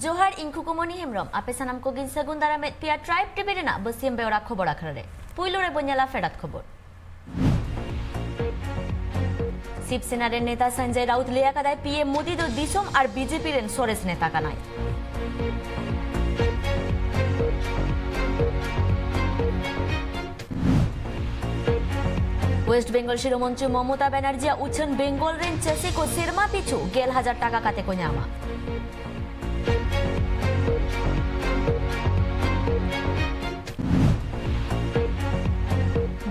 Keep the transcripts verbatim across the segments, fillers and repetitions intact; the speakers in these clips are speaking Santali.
ᱡᱚᱦᱟᱨ, ᱤᱧ ᱠᱷᱩᱠᱩᱢᱚᱱᱤ ᱦᱮᱢᱵᱨᱚᱢ᱾ ᱟᱯᱮ ᱥᱟᱱᱟᱢ ᱠᱚᱜᱮᱧ ᱥᱟᱹᱜᱩᱱ ᱫᱟᱨᱟᱢᱮᱫ ᱯᱮᱭᱟ Tribe TV ᱨᱮᱱᱟᱜ ᱵᱟᱹᱥᱭᱟᱹᱢ ᱵᱮᱣᱨᱟ ᱠᱷᱚᱵᱚᱨ ᱟᱠᱷᱲᱟ ᱨᱮ᱾ ᱯᱩᱭᱞᱩ ᱨᱮᱵᱚᱱ ᱧᱮᱞᱟ ᱯᱷᱮᱰᱟᱛ ᱠᱷᱚᱵᱚᱨ᱾ ᱥᱤᱵ ᱥᱮᱱᱟ ᱨᱮᱱ ᱱᱮᱛᱟ ᱥᱚᱧᱡᱚᱭ ᱨᱟᱣᱩᱛ ᱞᱟᱹᱭ ᱟᱠᱟᱫᱟᱭ, ᱯᱤ ᱮᱢ ᱢᱳᱫᱤ ᱫᱚ ᱫᱤᱥᱚᱢ ᱟᱨ ᱵᱤ ᱡᱮ ᱯᱤ ᱨᱮᱱ ᱥᱚᱨᱮᱥ ᱱᱮᱛᱟ ᱠᱟᱱᱟᱭ᱾ ᱳᱭᱮᱥᱴ ᱵᱮᱝᱜᱚᱞ ᱥᱤᱨᱟᱹ ᱢᱚᱱᱛᱨᱤ ᱢᱚᱢᱚᱛᱟ ᱵᱟᱱᱟᱨᱡᱤᱭᱟᱜ ᱩᱪᱷᱟᱹᱱ ᱵᱮᱝᱜᱚᱞ ᱨᱮᱱ ᱪᱟᱹᱥᱤ ᱠᱚ ᱥᱮᱨᱢᱟ ᱯᱤᱪᱷᱩ ᱜᱮᱞ ᱦᱟᱡᱟᱨ ᱴᱟᱠᱟ ᱠᱟᱛᱮ ᱠᱚ ᱧᱟᱢᱟ᱾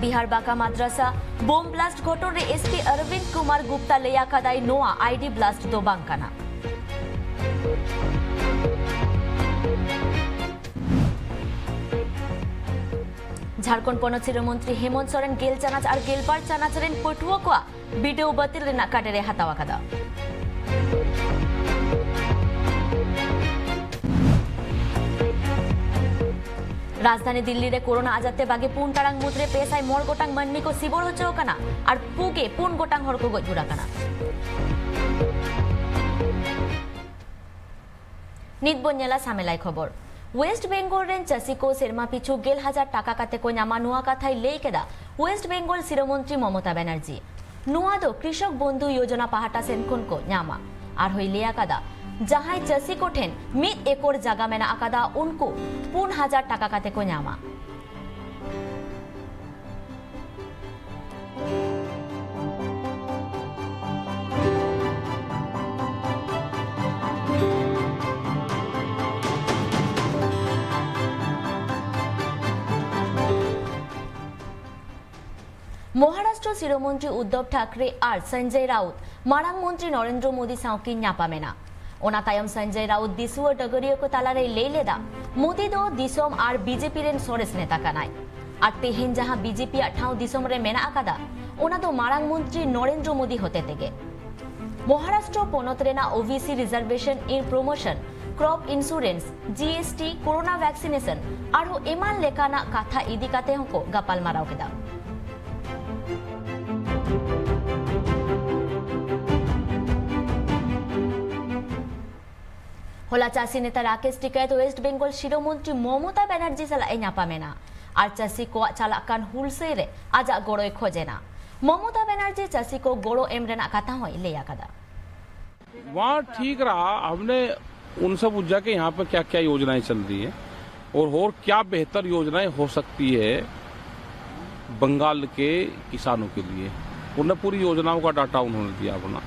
ᱵᱤᱦᱟᱨ ᱵᱟᱸᱠᱟ ᱢᱟᱫᱽᱨᱟᱥᱟ ᱵᱳᱢ ᱵᱞᱟᱥᱴ ᱜᱷᱚᱴᱚᱱ ᱨᱮ ᱮᱥ ᱯᱤ ᱚᱨᱵᱤᱱᱫ ᱠᱩᱢᱟᱨ ᱜᱩᱯᱛᱟ ᱞᱟᱹᱭ ᱟᱠᱟᱫᱟᱭ, ᱱᱚᱣᱟ ᱟᱭ ᱰᱤ ᱵᱞᱟᱥᱴ ᱫᱚ ᱵᱟᱝ ᱠᱟᱱᱟ᱾ ᱡᱷᱟᱲᱠᱷᱚᱸᱰ ᱯᱚᱱᱚᱛ ᱥᱤᱨᱟᱹ ᱢᱚᱱᱛᱨᱤ ᱦᱮᱢᱚᱱᱛ ᱥᱚᱨᱮᱱ ᱜᱮᱞ ᱪᱟᱱᱟᱪ ᱟᱨ ᱜᱮᱞᱵᱟᱨ ᱪᱟᱱᱟᱪ ᱨᱮᱱ ᱯᱟᱹᱴᱷᱩᱣᱟᱹ ᱠᱚᱣᱟᱜ ᱵᱤᱰᱟᱹᱣ ᱵᱟᱹᱛᱤᱞ ᱨᱮᱱᱟᱜ ᱠᱟᱴᱮᱨᱮ ᱦᱟᱛᱟᱣ ᱟᱠᱟᱫᱟ᱾ ᱨᱟᱡᱽᱫᱷᱟᱱᱤ ᱫᱤᱞᱞᱤ ᱨᱮ ᱠᱳᱨᱳᱱᱟ ᱟᱡᱟᱨ ᱛᱮ ᱵᱟᱜᱮ ᱯᱩᱱ ᱴᱟᱲᱟᱝ ᱢᱩᱫᱽᱨᱮ ᱯᱮ ᱥᱟᱭ ᱢᱚᱬᱮ ᱜᱚᱴᱟᱝ ᱢᱟᱹᱱᱢᱤ ᱠᱚ ᱥᱤᱵᱚᱨ ᱦᱚᱪᱚ ᱟᱠᱟᱱᱟ ᱟᱨ ᱯᱩᱜᱮ ᱯᱩᱱ ᱜᱚᱴᱟᱝ ᱦᱚᱲ ᱠᱚ ᱜᱚᱡ ᱜᱩᱨ ᱟᱠᱟᱱᱟ᱾ ᱱᱤᱛ ᱵᱚᱱ ᱧᱮᱞᱟ ᱥᱟᱢᱮᱞᱟᱭ ᱠᱷᱚᱵᱚᱨ᱾ ᱳᱭᱮᱥᱴ ᱵᱮᱝᱜᱚᱞ ᱨᱮᱱ ᱪᱟᱹᱥᱤ ᱠᱚ ᱥᱮᱨᱢᱟ ᱯᱤᱪᱷᱩ ᱜᱮᱞ ᱦᱟᱡᱟᱨ ᱴᱟᱠᱟ ᱠᱟᱛᱮ ᱠᱚ ᱧᱟᱢᱟ, ᱱᱚᱣᱟ ᱠᱟᱛᱷᱟᱭ ᱞᱟᱹᱭ ᱠᱮᱫᱟ ᱳᱭᱮᱥᱴ ᱵᱮᱝᱜᱚᱞ ᱥᱤᱨᱟᱹ ᱢᱚᱱᱛᱨᱤ ᱢᱚᱢᱚᱛᱟ ᱵᱟᱱᱟᱨᱡᱤ᱾ ᱱᱚᱣᱟ ᱫᱚ ᱠᱨᱤᱥᱚᱠ ᱵᱚᱱᱫᱷᱩ ᱭᱳᱡᱚᱱᱟ ᱯᱟᱦᱴᱟ ᱥᱮᱱ ᱠᱷᱚᱱ ᱠᱚ ᱧᱟᱢᱟ᱾ ᱟᱨᱦᱚᱸᱭ ᱞᱟᱹᱭ ᱟᱠᱟᱫᱟ, ᱡᱟᱦᱟᱸᱭ ᱪᱟᱹᱥᱤ ᱠᱚ ᱴᱷᱮᱱ ᱢᱤᱫ ᱮᱠᱚᱨ ᱡᱟᱭᱜᱟ ᱢᱮᱱᱟᱜ ᱟᱠᱟᱫᱟ, ᱩᱱᱠᱩ ᱯᱩᱱ ᱦᱟᱡᱟᱨ ᱴᱟᱠᱟ ᱠᱟᱛᱮ ᱠᱚ ᱧᱟᱢᱟ᱾ ᱢᱚᱦᱟᱨᱟᱥᱴᱨᱚ ᱥᱤᱨᱟᱹ ᱢᱚᱱᱛᱨᱤ ᱩᱫᱽᱫᱷᱚᱵᱽ ᱴᱷᱟᱠᱨᱮ ᱟᱨ ᱥᱚᱧᱡᱚᱭ ᱨᱟᱣᱩᱛ ᱢᱟᱨᱟᱝ ᱢᱚᱱᱛᱨᱤ ᱱᱚᱨᱮᱱᱫᱨᱚ ᱢᱳᱫᱤ ᱥᱟᱶ ᱠᱤᱱ ᱧᱟᱯᱟᱢ ᱮᱱᱟ᱾ ᱚᱱᱟ ᱛᱟᱭᱚᱢ ᱥᱚᱧᱡᱚᱭ ᱨᱟᱣᱩᱛ ᱫᱤᱥᱩᱣᱟᱹ ᱰᱚᱜᱚᱨᱤᱭᱟᱹ ᱠᱚ ᱛᱟᱞᱟᱨᱮᱭ ᱞᱟᱹᱭ ᱞᱮᱫᱟ, ᱢᱳᱫᱤ ᱫᱚ ᱫᱤᱥᱚᱢ ᱟᱨ ᱵᱤ ᱡᱮ ᱯᱤ ᱨᱮᱱ ᱥᱚᱨᱮᱥ ᱱᱮᱛᱟ ᱠᱟᱱᱟᱭ᱾ ᱟᱨ ᱛᱮᱦᱮᱧ ᱡᱟᱦᱟᱸ ᱵᱤ ᱡᱮ ᱯᱤ ᱟᱜ ᱴᱷᱟᱶ ᱫᱤᱥᱚᱢ ᱨᱮ ᱢᱮᱱᱟᱜ ᱟᱠᱟᱫᱟ, ᱚᱱᱟ ᱫᱚ ᱢᱟᱨᱟᱝ ᱢᱚᱱᱛᱨᱤ ᱱᱚᱨᱮᱱᱫᱨᱚ ᱢᱳᱫᱤ ᱦᱚᱛᱮ ᱛᱮᱜᱮ᱾ ᱢᱚᱦᱟᱨᱟᱥᱴᱨᱚ ᱯᱚᱱᱚᱛ ᱨᱮᱱᱟᱜ O B C reservation in promotion, crop insurance, G S T, corona vaccine, ᱟᱨᱦᱚᱸ ᱮᱢᱟᱱ ᱞᱮᱠᱟᱱᱟᱜ ᱠᱟᱛᱷᱟ ᱤᱫᱤ ᱠᱟᱛᱮ ᱦᱚᱸᱠᱚ ᱜᱟᱯᱟᱞᱢᱟᱨᱟᱣ ᱠᱮᱫᱟ᱾ ᱦᱚᱞᱟ ᱪᱟᱹᱥᱤ ᱱᱮᱛᱟ ᱨᱟᱠᱮᱥ ᱴᱤᱠᱟᱭᱛ ᱳᱭᱮᱥᱴ ᱵᱮᱝᱜᱚᱞ ᱥᱤᱨᱟᱹ ᱢᱚᱱᱛᱨᱤ ᱢᱚᱢᱚᱛᱟ ᱵᱟᱱᱟᱨᱡᱤ ᱥᱟᱞᱟᱜ ᱮ ᱧᱟᱯᱟᱢ ᱮᱱᱟ ᱟᱨ ᱪᱟᱹᱥᱤ ᱠᱚᱣᱟᱜ ᱪᱟᱞᱟᱜ ᱠᱟᱱ ᱦᱩᱞᱥᱟᱹᱭ ᱨᱮ ᱟᱡᱟᱜ ᱜᱚᱲᱚᱭ ᱠᱷᱚᱡ ᱮᱱᱟ᱾ ᱢᱚᱢᱚᱛᱟ ᱵᱟᱱᱟᱨᱡᱤ ᱪᱟᱹᱥᱤ ᱠᱚ ᱜᱚᱲᱚ ᱮᱢ ᱨᱮᱱᱟᱜ ᱠᱟᱛᱷᱟ ᱦᱚᱸᱭ ᱞᱟᱹᱭ ᱟᱠᱟᱫᱟ᱾ वहाँ ठीक रहा। हमने उनसे पूछा कि यहाँ पे क्या क्या योजनाएं चल रही हैं और और क्या बेहतर योजनाएं हो सकती है बंगाल के किसानों के लिए। उन्हें पूरी योजनाओं का डाटा उन्होंने दिया अपना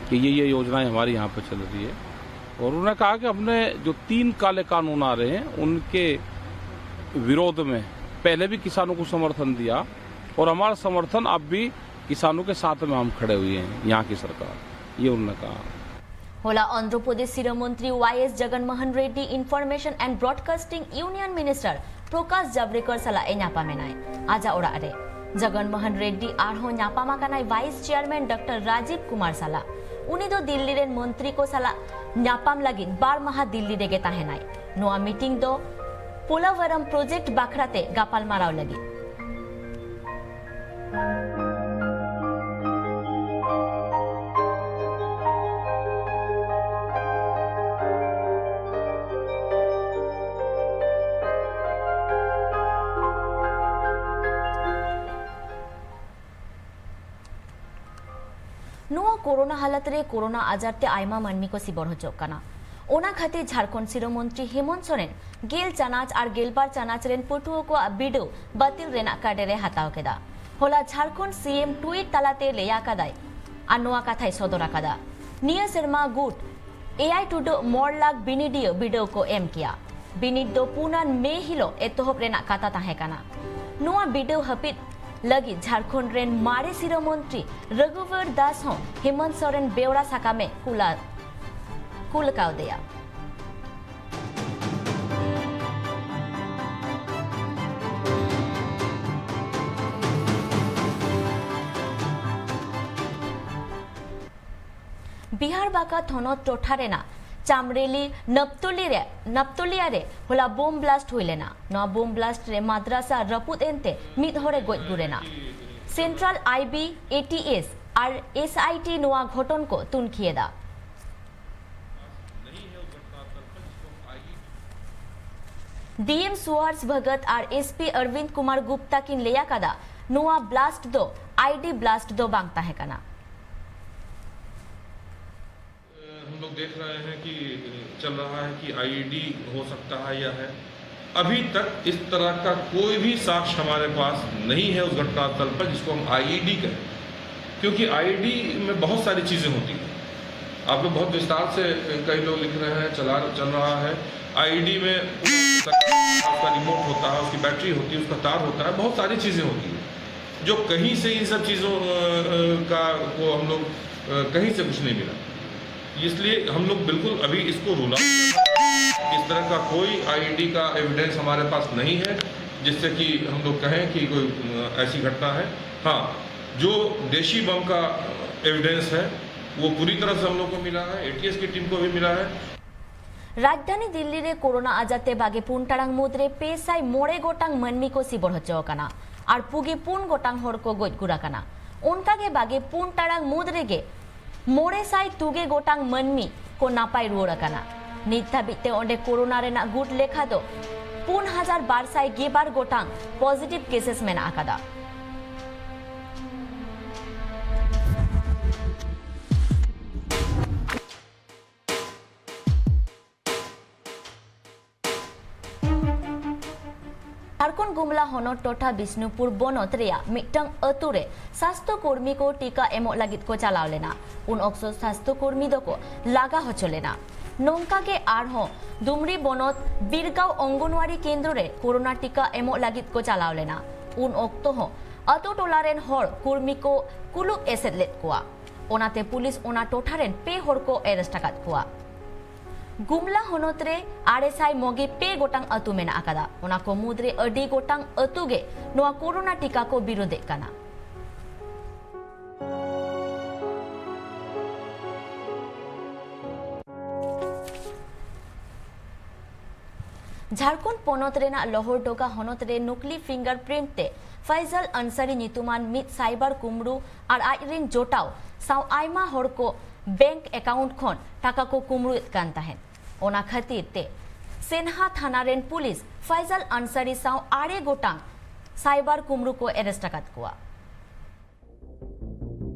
कि ये ये योजनाएं हमारे यहाँ पे चल रही है। और उन्होंने कहा कि हमने जो तीन काले कानून आ रहे हैं उनके विरोध में पहले भी किसानों को समर्थन दिया और हमारा समर्थन अब भी किसानों के साथ में हम खड़े हुए हैं। यहाँ की सरकार, ये उन्होंने कहा। ᱦᱚᱞᱟ ᱚᱱᱫᱷᱨᱚ ᱯᱨᱚᱫᱮᱥ ᱥᱤᱨᱟᱹ ᱢᱚᱱᱛᱨᱤ Y S Jagan Mohan Reddy information and broadcasting union minister Prakash Javadekar ᱥᱟᱞᱟᱜ ᱮ ᱧᱟᱯᱟᱢ ᱮᱱᱟᱭ ᱟᱡᱟᱜ ᱚᱲᱟᱜ ᱨᱮ᱾ ᱡᱚᱜᱚᱱ ᱢᱳᱦᱚᱱ ᱨᱮᱰᱰᱤ ᱟᱨᱦᱚᱸ ᱧᱟᱯᱟᱢ ᱟᱠᱟᱱᱟᱭ ᱣᱟᱭᱤᱥ ᱪᱮᱭᱟᱨᱢᱮᱱ ᱰᱚᱠᱴᱚᱨ ᱨᱟᱡᱤᱵᱽ ᱠᱩᱢᱟᱨ ᱥᱟᱞᱟᱜ᱾ ᱩᱱᱤ ᱫᱚ ᱫᱤᱞᱞᱤ ᱨᱮᱱ ᱢᱚᱱᱛᱨᱤ ᱠᱚ ᱥᱟᱞᱟᱜ ᱧᱟᱯᱟᱢ ᱞᱟᱹᱜᱤᱫ ᱵᱟᱨ ᱢᱟᱦᱟ ᱫᱤᱞᱞᱤ ᱨᱮᱜᱮ ᱛᱟᱦᱮᱱᱟᱭ᱾ ᱱᱚᱣᱟ ᱢᱤᱴᱤᱝ ᱫᱚ ᱯᱳᱞᱟᱵᱚᱨᱚᱢ ᱯᱨᱚᱡᱮᱠᱴ ᱵᱟᱠᱷᱨᱟ ᱛᱮ ᱜᱟᱯᱟᱞᱢᱟᱨᱟᱣ ᱞᱟᱹᱜᱤᱫ᱾ ᱱᱚᱣᱟ ᱠᱳᱨᱳᱱᱟ ᱦᱟᱞᱚᱛ ᱨᱮ ᱠᱳᱨᱳᱱᱟ ᱟᱡᱟᱨ ᱛᱮ ᱟᱭᱢᱟ ᱢᱟᱹᱱᱢᱤ ᱠᱚ ᱥᱤᱵᱚᱨ ᱦᱚᱪᱚᱜ ᱠᱟᱱᱟ᱾ ᱚᱱᱟ ᱠᱷᱟᱹᱛᱤᱨ ᱡᱷᱟᱲᱠᱷᱚᱸᱰ ᱥᱤᱨᱟᱹ ᱢᱚᱱᱛᱨᱤ ᱦᱮᱢᱚᱱᱛ ᱥᱚᱨᱮᱱ ᱜᱮᱞ ᱪᱟᱱᱟᱪ ᱟᱨ ᱜᱮᱞᱵᱟᱨ ᱪᱟᱱᱟᱪ ᱨᱮᱱ ᱯᱟᱹᱴᱷᱩᱣᱟᱹ ᱠᱚᱣᱟᱜ ᱵᱤᱰᱟᱹᱣ ᱵᱟᱹᱛᱤᱞ ᱨᱮᱱᱟᱜ ᱠᱟᱰᱮᱨ ᱮ ᱦᱟᱛᱟᱣ ᱠᱮᱫᱟ᱾ ᱦᱚᱞᱟ ᱡᱷᱟᱲᱠᱷᱚᱸᱰ ᱥᱤ ᱮᱢ ᱴᱩᱭᱤᱴ ᱛᱟᱞᱟᱛᱮ ᱞᱟᱹᱭ ᱟᱠᱟᱫᱟᱭ ᱟᱨ ᱱᱚᱣᱟ ᱠᱟᱛᱷᱟᱭ ᱥᱚᱫᱚᱨ ᱟᱠᱟᱫᱟ, ᱱᱤᱭᱟᱹ ᱥᱮᱨᱢᱟ ᱜᱩᱴ ᱮᱭᱟᱭ ᱴᱩᱰᱟᱹᱜ ᱢᱚᱬ ᱞᱟᱠᱷ ᱵᱤᱱᱤᱰᱤᱭᱟᱹ ᱵᱤᱰᱟᱹᱣ ᱠᱚ ᱮᱢ ᱠᱮᱭᱟ᱾ ᱵᱤᱱᱤᱰ ᱫᱚ ᱯᱩᱱᱟᱱ ᱢᱮ ᱦᱤᱞᱚᱜ ᱮᱛᱚᱦᱚᱵ ᱨᱮᱱᱟᱜ ᱠᱟᱛᱷᱟ ᱛᱟᱦᱮᱸ ᱠᱟᱱᱟ᱾ ᱱᱚᱣᱟ ᱵᱤᱰᱟᱹᱣ ᱦᱟᱹᱯᱤᱫ ᱞᱟᱹᱜᱤᱫ ᱡᱷᱟᱲᱠᱷᱚᱸᱰ ᱨᱮᱱ ᱢᱟᱨᱮ ᱥᱤᱨᱟᱹ ᱢᱚᱱᱛᱨᱤ ᱨᱚᱜᱷᱩᱵᱚᱨ ᱫᱟᱥ ᱦᱚᱸ ᱦᱮᱢᱚᱱᱛ ᱥᱚᱨᱮᱱ ᱵᱮᱣᱨᱟ ᱥᱟᱠᱟᱢ ᱮ ᱠᱩᱞᱟ-, ᱠᱩᱞ ᱠᱟᱣᱫᱮᱭᱟ᱾ ᱵᱤᱦᱟᱨ ᱵᱟᱸᱠᱟ ᱛᱷᱚᱱᱚᱛ ᱴᱚᱴᱷᱟ ᱨᱮᱱᱟᱜ ᱪᱟᱢᱨᱮᱞᱤ ᱱᱟᱯᱛᱚᱞᱤ ᱨᱮ, ᱱᱟᱯᱛᱚᱞᱤᱭᱟ ᱨᱮ ᱦᱚᱞᱟ ᱵᱳᱢ ᱵᱞᱟᱥᱴ ᱦᱩᱭ ᱞᱮᱱᱟ᱾ ᱱᱚᱣᱟ ᱵᱳᱢ ᱵᱞᱟᱥᱴ ᱨᱮ ᱢᱟᱫᱽᱨᱟᱥᱟ ᱨᱟᱹᱯᱩᱫ ᱮᱱᱛᱮ ᱢᱤᱫ ᱦᱚᱲᱮ ᱜᱚᱡ ᱜᱩᱨ ᱮᱱᱟ᱾ Central I B, A T S R S I T ᱱᱚᱣᱟ ᱜᱷᱚᱴᱚᱱ ᱠᱚ ᱛᱩᱱᱠᱷᱤ ᱮᱫᱟ᱾ ᱰᱤ ᱮᱢ ᱥᱩᱦᱟᱨᱥ ᱵᱷᱚᱜᱚᱛ ᱟᱨ ᱮᱥ ᱯᱤ ᱚᱨᱵᱤᱱᱫ ᱠᱩᱢᱟᱨ ᱜᱩᱯᱛᱟ ᱠᱤᱱ ᱞᱟᱹᱭ ᱟᱠᱟᱫᱟ, ᱱᱚᱣᱟ ᱵᱞᱟᱥᱴ ᱫᱚ ᱟᱭ ᱤ ᱰᱤ ᱵᱞᱟᱥᱴ ᱫᱚ ᱵᱟᱝ ᱛᱟᱦᱮᱸ ᱠᱟᱱᱟ᱾ हम लोग देख रहे हैं कि चल रहा है कि आईईडी हो सकता है या है। अभी तक इस तरह का कोई भी साक्ष्य हमारे पास नहीं है उस घटनास्थल पर जिसको हम आईईडी कहें, क्योंकि आईईडी में बहुत सारी चीज़ें होती हैं। आप लोग बहुत विस्तार से, कई लोग लिख रहे हैं, चला चल रहा है आईईडी में उसका रिमोट होता है, उसकी बैटरी होती है, उसका तार होता है, बहुत सारी चीज़ें होती हैं जो कहीं से इन सब चीज़ों अ, अ, का को हम लोग अ, कहीं से कुछ नहीं मिला। इसलिए हम लोग बिल्कुल अभी इसको रूल आउट, इस तरह का कोई आईईडी का एविडेंस हमारे पास नहीं है जिससे कि हम लोग कहें कि कोई अ, ऐसी घटना है। हाँ, जो देशी बम का एविडेंस है वो पूरी तरह से हम लोग को मिला है, एटीएस की टीम को भी मिला है। ᱨᱟᱡᱽᱫᱷᱟᱱᱤ ᱫᱤᱞᱞᱤ ᱨᱮ ᱠᱳᱨᱳᱱᱟ ᱟᱡᱟᱨ ᱛᱮ ᱵᱟᱜᱮ ᱯᱩᱱ ᱴᱟᱲᱟᱝ ᱢᱩᱫᱽᱨᱮ ᱯᱮ ᱥᱟᱭ ᱢᱚᱬᱮ ᱜᱚᱴᱟᱝ ᱢᱟᱹᱱᱢᱤ ᱠᱚ ᱥᱤᱵᱚᱲ ᱦᱚᱪᱚ ᱟᱠᱟᱱᱟ ᱟᱨ ᱯᱩᱜᱮ ᱯᱩᱱ ᱜᱚᱴᱟᱝ ᱦᱚᱲ ᱠᱚ ᱜᱚᱡ ᱜᱩᱨ ᱟᱠᱟᱱᱟ᱾ ᱚᱱᱠᱟᱜᱮ ᱵᱟᱜᱮ ᱯᱩᱱ ᱴᱟᱲᱟᱝ ᱢᱩᱫᱽ ᱨᱮᱜᱮ ᱢᱚᱬᱮ ᱥᱟᱭ ᱛᱩᱜᱮ ᱜᱚᱴᱟᱝ ᱢᱟᱹᱱᱢᱤ ᱠᱚ ᱱᱟᱯᱟᱭ ᱨᱩᱣᱟᱹᱲ ᱟᱠᱟᱱᱟ᱾ ᱱᱤᱛ ᱫᱷᱟᱹᱵᱤᱡ ᱛᱮ ᱚᱸᱰᱮ ᱠᱳᱨᱳᱱᱟ ᱨᱮᱱᱟᱜ ᱜᱩᱴ ᱞᱮᱠᱷᱟ ᱫᱚ ᱯᱩᱱ ᱦᱟᱡᱟᱨ ᱵᱟᱨ ᱥᱟᱭ ᱜᱮᱞ ᱵᱟᱨ ᱜᱚᱴᱟᱝ ᱯᱚᱡᱤᱴᱤᱵᱷ ᱠᱮᱥᱮᱥ ᱢᱮᱱᱟᱜ ᱟᱠᱟᱫᱟ᱾ ᱡᱷᱟᱲᱠᱷᱚᱸᱰ ᱜᱩᱢᱞᱟ ᱦᱚᱱᱚᱛ ᱴᱚᱴᱷᱟ ᱵᱤᱥᱱᱩᱯᱩᱨ ᱵᱚᱱᱚᱛ ᱨᱮᱭᱟᱜ ᱢᱤᱫᱴᱟᱝ ᱟᱹᱛᱩ ᱨᱮ ᱥᱟᱥᱛᱷᱚ ᱠᱚᱨᱢᱤ ᱠᱚ ᱴᱤᱠᱟ ᱮᱢᱚᱜ ᱞᱟᱹᱜᱤᱫ ᱠᱚ ᱪᱟᱞᱟᱣ ᱞᱮᱱᱟ᱾ ᱩᱱ ᱚᱠᱛᱚ ᱥᱟᱥᱛᱷᱚ ᱠᱚᱨᱢᱤ ᱫᱚᱠᱚ ᱞᱟᱜᱟ ᱦᱚᱪᱚ ᱞᱮᱱᱟ᱾ ᱱᱚᱝᱠᱟ ᱜᱮ ᱟᱨᱦᱚᱸ ᱫᱩᱢᱲᱤ ᱵᱚᱱᱚᱛ ᱵᱤᱨᱜᱟᱸᱣ ᱚᱝᱜᱚᱱᱣᱟᱲᱤ ᱠᱮᱱᱫᱨᱚ ᱨᱮ ᱠᱳᱨᱳᱱᱟ ᱴᱤᱠᱟ ᱮᱢᱚᱜ ᱞᱟᱹᱜᱤᱫ ᱠᱚ ᱪᱟᱞᱟᱣ ᱞᱮᱱᱟ᱾ ᱩᱱ ᱚᱠᱛᱚ ᱦᱚᱸ ᱟᱹᱛᱩ ᱴᱚᱞᱟ ᱨᱮᱱ ᱦᱚᱲ ᱠᱚᱨᱢᱤ ᱠᱚ ᱠᱩᱞᱩᱯ ᱮᱥᱮᱫ ᱞᱮᱫ ᱠᱚᱣᱟ᱾ ᱚᱱᱟᱛᱮ ᱯᱩᱞᱤᱥ ᱚᱱᱟ ᱴᱚᱴᱷᱟ ᱨᱮᱱ ᱯᱮ ᱦᱚᱲ ᱠᱚ ᱮᱨᱮᱥᱴ ᱟᱠᱟᱫ ᱠᱚᱣᱟ᱾ ᱜᱩᱢᱞᱟ ᱦᱚᱱᱚᱛ ᱨᱮ ᱟᱨᱮ ᱥᱟᱭ ᱢᱚᱜᱮ ᱯᱮ ᱜᱚᱴᱟᱝ ᱟᱹᱛᱩ ᱢᱮᱱᱟᱜ ᱟᱠᱟᱫᱟ᱾ ᱚᱱᱟ ᱠᱚ ᱢᱩᱫᱽᱨᱮ ᱟᱹᱰᱤ ᱜᱚᱴᱟᱝ ᱟᱹᱛᱩ ᱜᱮ ᱱᱚᱣᱟ ᱠᱳᱨᱳᱱᱟ ᱴᱤᱠᱟ ᱠᱚ ᱵᱤᱨᱳᱫᱮᱫ ᱠᱟᱱᱟ᱾ ᱡᱷᱟᱲᱠᱷᱚᱸᱰ ᱯᱚᱱᱚᱛ ᱨᱮᱱᱟᱜ ᱞᱚᱦᱚᱨᱰᱚᱜᱟ ᱦᱚᱱᱚᱛ ᱨᱮ ᱱᱩᱠᱞᱤ ᱯᱷᱤᱝᱜᱟᱨ ᱯᱨᱤᱱᱴ ᱛᱮ ᱯᱷᱟᱭᱡᱟᱞ ᱟᱱᱥᱟᱨᱤ ᱧᱩᱛᱩᱢᱟᱱ ᱢᱤᱫ ᱥᱟᱭᱵᱟᱨ ᱠᱩᱢᱲᱩ ᱟᱨ ᱟᱡ ᱨᱮᱱ ᱡᱚᱴᱟᱣ ᱥᱟᱶ ᱟᱭᱢᱟ ᱦᱚᱲ ᱠᱚ ᱵᱮᱝᱠ ᱮᱠᱟᱣᱩᱱᱴ ᱠᱷᱚᱱ ᱴᱟᱠᱟ ᱠᱚ ᱠᱩᱢᱲᱩᱭᱮᱫ ᱠᱟᱱ ᱛᱟᱦᱮᱸᱫ᱾ ᱚᱱᱟ ᱠᱷᱟᱹᱛᱤᱨ ᱛᱮ ᱥᱮᱱᱦᱟ ᱛᱷᱟᱱᱟ ᱨᱮᱱ ᱯᱩᱞᱤᱥ ᱯᱷᱟᱭᱡᱟᱞ ᱟᱱᱥᱟᱨᱤ ᱥᱟᱶ ᱟᱨᱮ ᱜᱚᱴᱟᱝ ᱥᱟᱭᱵᱟᱨ ᱠᱩᱢᱲᱩ ᱠᱚ ᱮᱨᱮᱥᱴ ᱟᱠᱟᱫ ᱠᱚᱣᱟ᱾